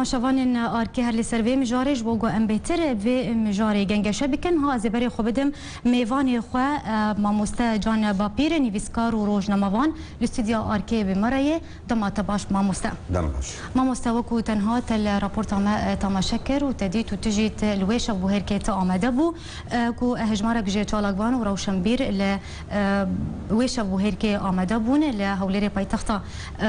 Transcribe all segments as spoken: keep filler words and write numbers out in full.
Şevanên Arkê her li ser vê mijarê, ji bo ku em bêhtir vê mijarê gengeşe bikin, ha ez ê berê xwe bidim mêvanê xwe, e, mamoste Can Bapîr, nivîskar û rojnamevan li stûdya Arkê bi me re ye. Dema te baş mamoste. Dem baş. Mamoste, wekû tenha te li raporta me, e, temaşe kir û te dît û tu jî te li wê şevbûhêrkê te amade bû, e, ku hejmarek ji çalakvan û rewşenbîr li, e, wê şevbûhêrkê amade bûn, li Hewlêrê paytexta, e,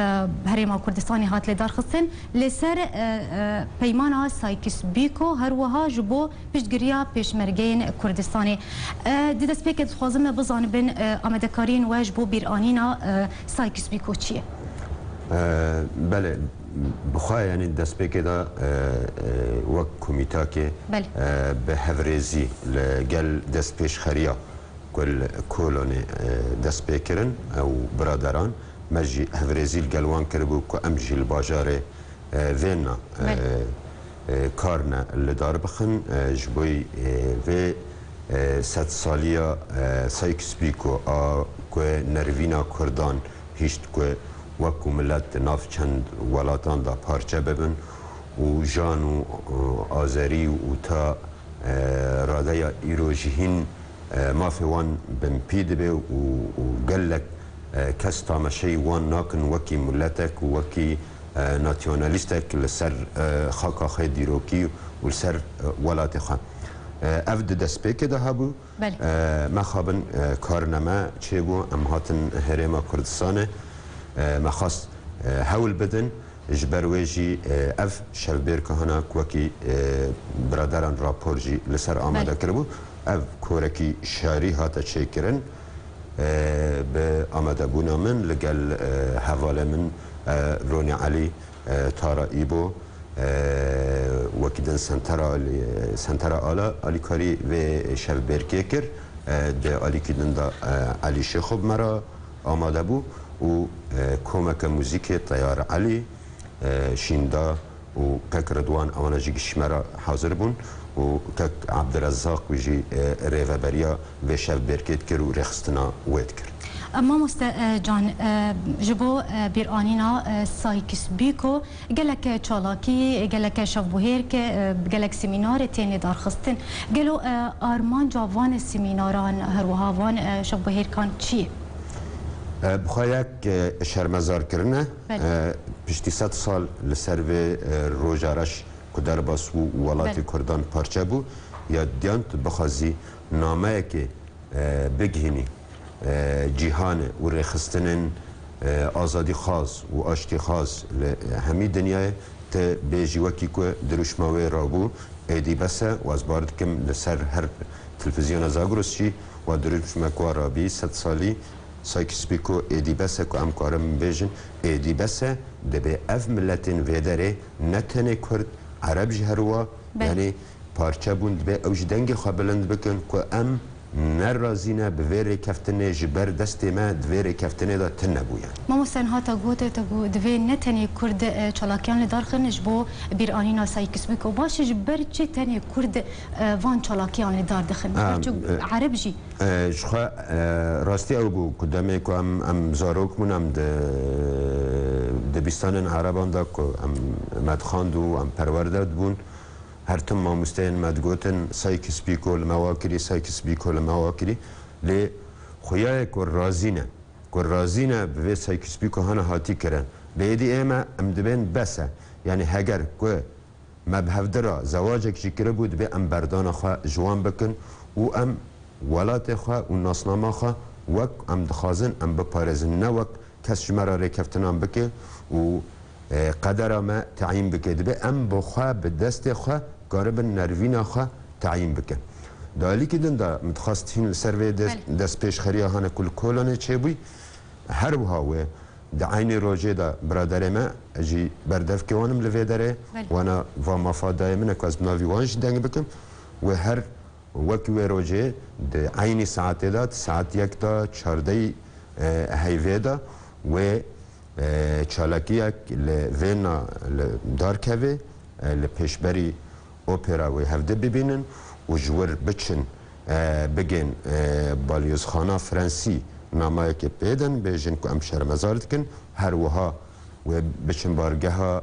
Herêma Kurdistanê hat lêdarxistin. Li ser, e, e, peymana Sykes-Picot, her wiha ji bo piştgiriya pêşmergeyên Kurdistanê. E, di destpêkê dixwazim me bizanibin, e, amadekariyên we ji bo bîranîna, e, Sykes-Picot çi ye? E, belê, bi xwe, yanî destpêkê de, e, e, wek komîtakê, Belê. e, bi hevrêzî li gel destpêşxeriya ku li Kolonê, e, dest pê kirin, ew biraderan, me jî hevrêzî li gel wan kiribû ku em jî li bajarê, e, vêna, e, Belê. e, karine li dar bixin, e, ji bo, e, vê, e, sedsaliya, e, Sykes-Picot a ku nervîna Kurdan hişt ku wek ku milet di nav çend welatan de parçe bibin û jan û, e, azerî û ta, e, radeya îro jî hîn, e, mafê wan binpî dibe û, û gelek, e, kes tamaşeyî wan nakin wekî miletek û wekî, e, nasyonalîstek li ser, e, xaka xwe dîrokî û li ser, e, welatê xwe. E, ev di destpêkê de hebû. Belê. E, mexabin, e, karine me çêbû, em hatin Herêma Kurdistanê, e, me xwest, e, hewl bidin. Ji ber wê jî, e, ev şevbêrka hene ku wekî, e, biraderan rapor jî li ser amade Belê. kiribû. Ev korekî şarî hate çêkirin, e, bi amadebûna min li gel, e, hevalê min, e, Ronî Elî, e, Tara Îbo, e, wekî din Sentera Alî, Sentera Ala alîkarî vê şevbêrkê kir. E, di alîkî din de, e, Elî Şêxo bi me re amade bû û, e, komeke muzîkê Teyar Elî, e, Şînda û kek Ridwan, ewana jî ji me re hazir bûn û kek Abdirezzaq wî jî, e, rêveberiya vê şevbêrkê dikir û rêxistina wê dikir. E, mamoste, e, Can, e, ji bo, e, bîranîna, e, Sykes-Picot gelek çalakî, gelek şevbûhêrk, e, gelek semînar tên lêdarxistin. Gelo, e, armanca van semînaran, her wiha van, e, şevbûhêrkan çi ye? E, bi xwe yek, e, şermezarkirin e. Belê. E, piştî sed sal li ser vê, e, roja reş ku derbas bû û welatê Belê. Kurdan parçe bû, ya diyan tu bixwazî nameyekê, e, bigihînî, e, cîhanê û rêxistinên, e, azadîxwaz û aştîxwaz li hemî dinyayê, tu bêjî wekî ku dirûşma wê rabû, êdî bes e û ez bar dikim li ser her televîzyona Zagros jî wa dirûşmek wa rabî, sed salî, Sykes-Picot êdî bes e ku em karin bibêjin, êdî bes e, dibê ev miletên vê derê ne tenê Kurd, Ereb jî her wa, Belê. yanî parçe bûn, dibê ew jî dengê xwe bilind bikin ku em ne razî ne bi vê rêkeftinê, ji ber destê me di vê rêkeftinê de tune bûye. Mamoste, niha te got, te got, divê ne tenê Kurd, e, çalakiyan li dar xin ji bo bîranîna Sykes-Picot. Baş e, ji ber çi tenê Kurd, e, van çalakiyan li dar dixin? Ji ber Em, çi e, Ereb jî? E, ji xwe, e, rastî ew bû ku demê ku em, em zarok bûn, em di, di dibistanên Ereban de ku em, me dixwand û em perwerde dibûn, her tim mamosteyên me digotin, Sykes-Picot li me wa kirî, Sykes-Picot li me wa kirî. Lê xuya ye ku razî ne. Ku razî ne bi vê Sykes-Picot hene hatî kirin. Bê êdî ê me, em dibên bes e. Yanî heger ku me bi hevdira zewacek jî kiribû, dibê em berdana xwe ji wan bikin û em welatê xwe û nasnama xwe wek em dixwazin em biparêzin, ne wek kes ji me re rêkeftinan bike û, e, qedera me teyîn bike. Dibê em bi xwe, bi destê xwe karibin nervîna xwe teyîn bikin. Di alîkî din de min dixwest hîn li ser vê des-, Belê. destpêşxeriya hene ku li Kolonê çêbûyî, her wiha wê di eynî rojê de biraderê me, ez jî berdevkê wan im li vê derê, Belê. wana va mafa dayê min e ku ez bi navî wan jî deng bikim, wê her Wek wê rojê di eynî saetê de, di saet yek de, çardehî, e, heyvê de wê, e, çalakiyek li vêna li darkevê, e, li pêşberî opera wê hevdî bibînin û ji wir biçin, e, bigên, e, balyozxana Frensî, namayekê pê din, bêjin ku em şermezar dikin, her wiha wê biçin bargeha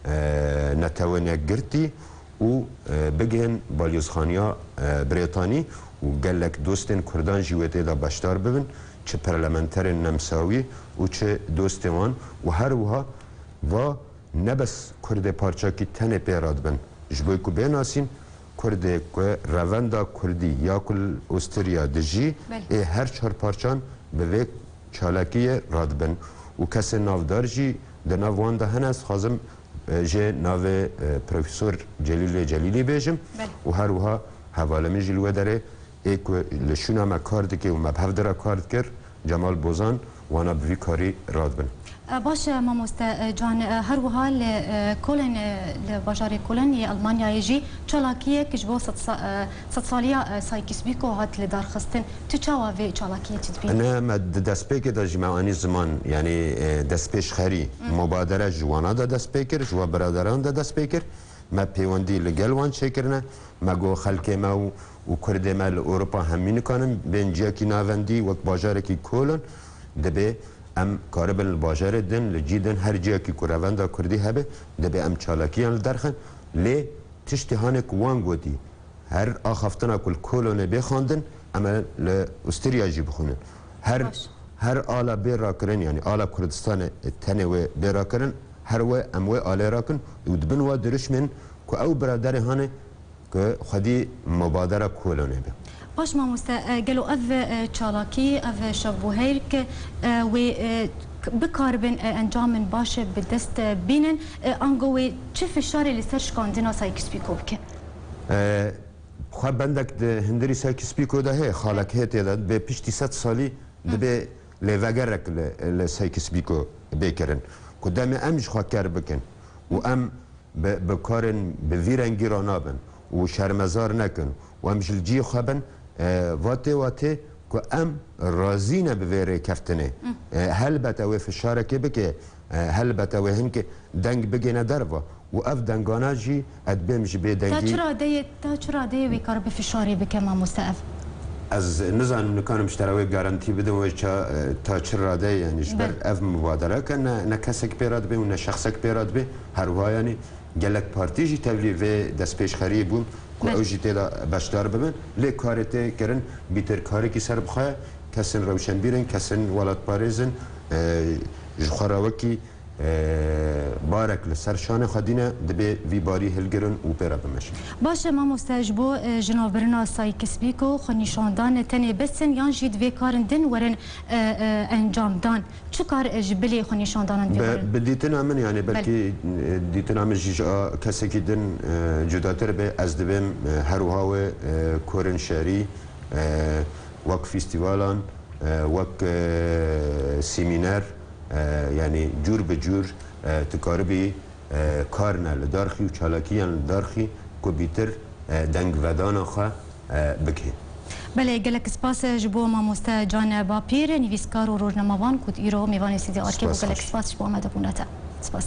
e, Netewên Yekgirtî û, e, bigihên Balyozxaniya, e, Brêtanî û gelek dostên Kurdan jî wê tê de beşdar bibin, çi parlamenterên nemsawî û çi dostên wan û her wiha va ne bes Kurdê parçakî tenê pê re dibin. Ji bo ku bê nasîn, Kurdê ku revenda Kurdî ya ku li Usturya dijî, Belê. ê her çar parçan bi vê çalakiyê radibin û kesên navdar jî di nav wan de hene. Ez dixwazim, e, jê navê, e, Profesor Celîlê Celîlî bêjim Belê. û her wiha hevalê min jî li wê derê ê ku li şûna me kar dike û me bi hev de re kar dikir, Cemal Bozan, wana bi vî karî radibin. E, baş e, mamoste, e, Can, e, her wiha li, e, Koln, e, li bajarê Koln yê Elmanyayê jî çalakiyek ji bo sed sa-, e, sedsaliya, e, Sykes-Picot hat lidarxistin. Tu çawa vê çalakiyê çi dibînî? Ne, me di destpêkê de jî me anî ziman, yanî, e, destpêşxerî, Hı. mubadere ji wana de dest pê kir, ji we biraderan de dest pê kir. Me pêwendî li gel wan çêkirine. Me got xelkê me û, û Kurdê me li Ewropa hemî nikanin bên ciyekî navendî wek bajarekî Koln. Dibê em karibin li bajarê din, li cî din, her ciyekî ku revenda Kurdî hebe, dibê em çalakiyan li derxin. Lê tiştê hanê ku wan gotî, her axaftina ku li Kolonê bê xwendin, em ê li Usturya jî bixwînin. Her, Baş. her ala bê rakirin, yanî ala Kurdistanê tenê wê bê rakirin, her wê em wê alê rakin û dibin wa dirişmên ku ew biraderê hanê ku xwedî mubadera Kolonê be. Baş mamoste, e, gelo ev, e, çalakî, ev şevbûhêrk, e, wê, e, k-, bikaribin, e, encamên baş bi dest, e, bînin, e, ango wê çi fişarê li ser şikandina Sykes-Picot bikin? E, xwe bendek di hundirî Sykes-Picot de heye, xalek heye tê de, bê piştî sed salî Hı. dibê lêvegerek li, li Sykes-Picot bê kirin. Ku demê em ji xwe ker bikin û em bi, bi karên bi vî rengî re nabin û şermezar nekin û em ji li cihê xwe bin, e, vatê watê ku em razî ne bi vê rêkeftinê. Hı. E, helbet ew ê fişarekê bike, e, helbet ew ê hinkê deng bigêne derva û ev dengana jî ez dibêm ji bê Ta dengî çi radeyê, ta çi radeyê wê kar bi fişarê bike mamoste ev? Ez nizanim, nikarim ji te re wê garantî bidim, wê ça, e, ta çi radeyê, yanî ji ber Belê. ev mubadere ke ne, ne kesek pê re dibe û ne şexsek pê re dibe, her wiha yanî gelek partî jî tevlî vê destpêşxeriyê bûn ku Belê. ew jî tê de beşdar bibin. Lê karê tê kirin bîtirkarekî serbixwe ye. Kesên rewşenbîr in, kesên welatparêz in, e, ji xwe re wekî, e, barek li ser şanê xwe dîne, dibê vî barî hilgirin û pê re bimeşin. Baş e mamoste, ji bo, e, jinavbirina Sykes-Picot xwenîşandan tenê bes in yan jî divê karin din werin, e, e, encamdan? Çi kar, e, ji bilî xwenîşandanan Bi, digurin? bi dîtina min, yanî Belê. belkî, e, dîtina min jî ji a kesekî din, e, cudatir be, ez dibêm, e, her wiha wê, e, korên şerî, e, wek fîstîvalan, e, wek, e, semîner, e, yanî cûr bi cûr, e, tu karibî, e, karine li dar xî û çalakiyan li dar xî ku bîtir, e, dengvedana xwe, e, bike. Belê, gelek spas ji bo mamoste Can Bapîr, nivîskar û rojnamevan ku îro mêvanê Sîdê Arkê bû. Spas Gelek xweş. spas ji bo me de bûna te. Spas.